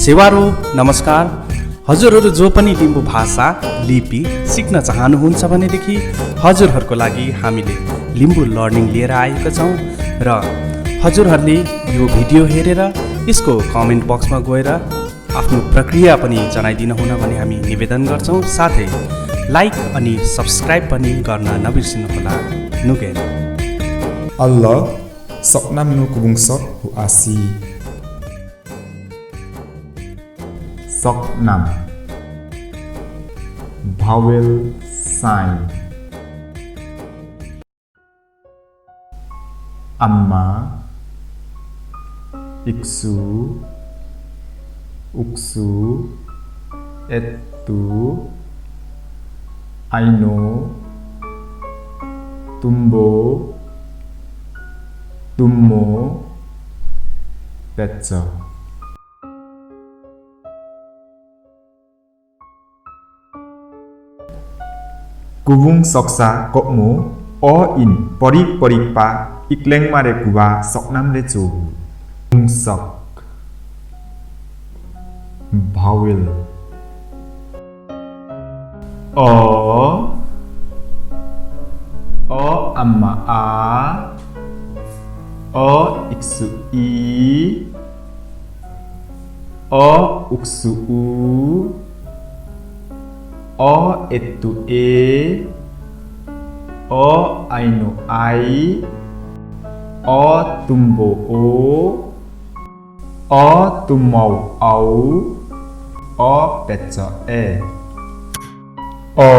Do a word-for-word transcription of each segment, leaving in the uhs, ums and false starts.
सेवारु, नमस्कार। हजुरहरू जो पनि लिम्बू भाषा लिपि सिक्न चाहनुहुन्छ भनेदेखि हजुरहरूको लागि हामीले लिम्बू लर्निङ लिएर आएका छौँ र हजुरहरूले यो भिडियो हेरेर यसको कमेन्ट बक्समा गएर आफ्नो प्रक्रिया पनि जनाइदिनुहुन भनी हामी निवेदन गर्छौँ। साथै लाइक अनि सब्स्क्राइब पनि गर्न नबिर्सिनुहोला। नुगेन। अल्ल, सकनाम नु कुबुङ सक हुआसी। सकनाम। Vowel sign. अम्मा, इक्सु, उक्सु, एत्तु, आइनो, तुम्बो, तुम्मो, पेच्चा। कुबुङ सकसा कक्मु अ इन परिक परिक पा इक्लेङ मारे कुबा सकनाम ले चोगु। कुबुङ सक। Vowel. अ, अ अम्मा आ, अ इक्सु ई, अ उक्सु उ, अ एत्तु ए, अ आइनो आई, अ तुम्बो ओ, अ तुम्माउ आउ, अ पेच्चा ए। अ,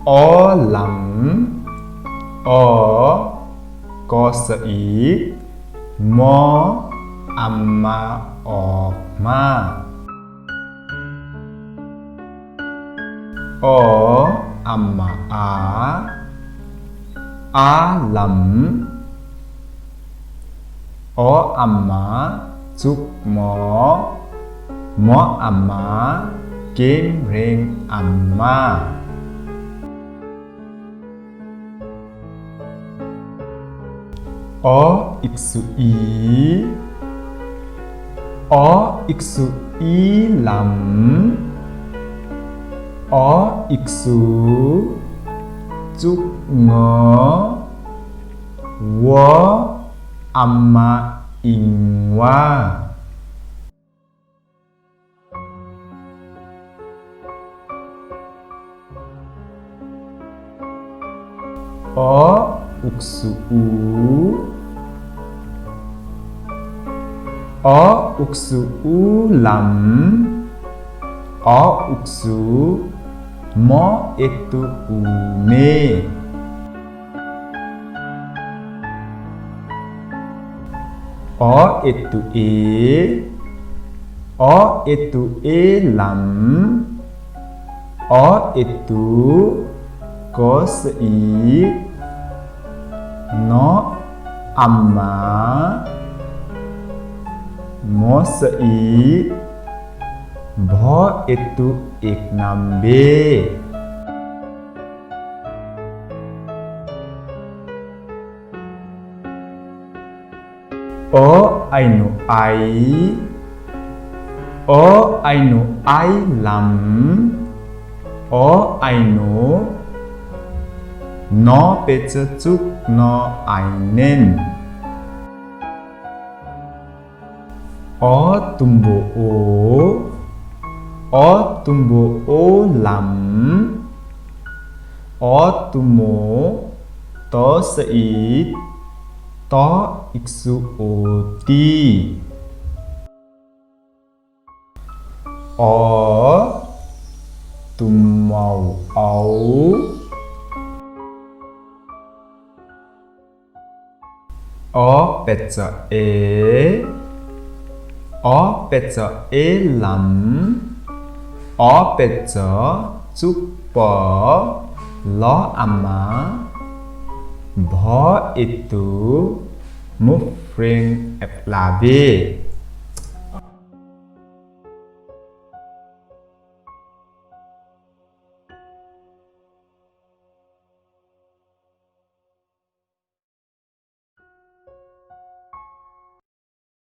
अ लम, अ कस इ, म अम्मा अ मा। अ अम्मा आ, आ लम, अ अम्मा चुक म, म अम्मा केम रेङ अम्मा। अ इक्सु ई, अ इक्सु ई लम, अ इक्सु चुक ङ, व अम्मा इङ वा। अ उक्सु उ, अ उक्सु उ लम, अ उक्सु म एत्तु उ मे। अ एत्तु ए, अ एत्तु ए लम, अ एत्तु कस इ, न अम्मा, मस इ, भ एत्तु एकनाम बे। अ आइनो आई, अ आइनो आई लम, अ आइनो न पेच्चा चुक न आइनेन। अ तुम्बो ओ, अ तुम्बो ओ लम, अ तुम्मो त स इ, त इक्सु ओ ती। अ तुम्माउ आउ। अ पेच्चा ए, अ पेच्चा ए लम, अ पेच्चा चुक प, ल अम्मा, भ एत्तु मुफ्रेङ एप्लाबे।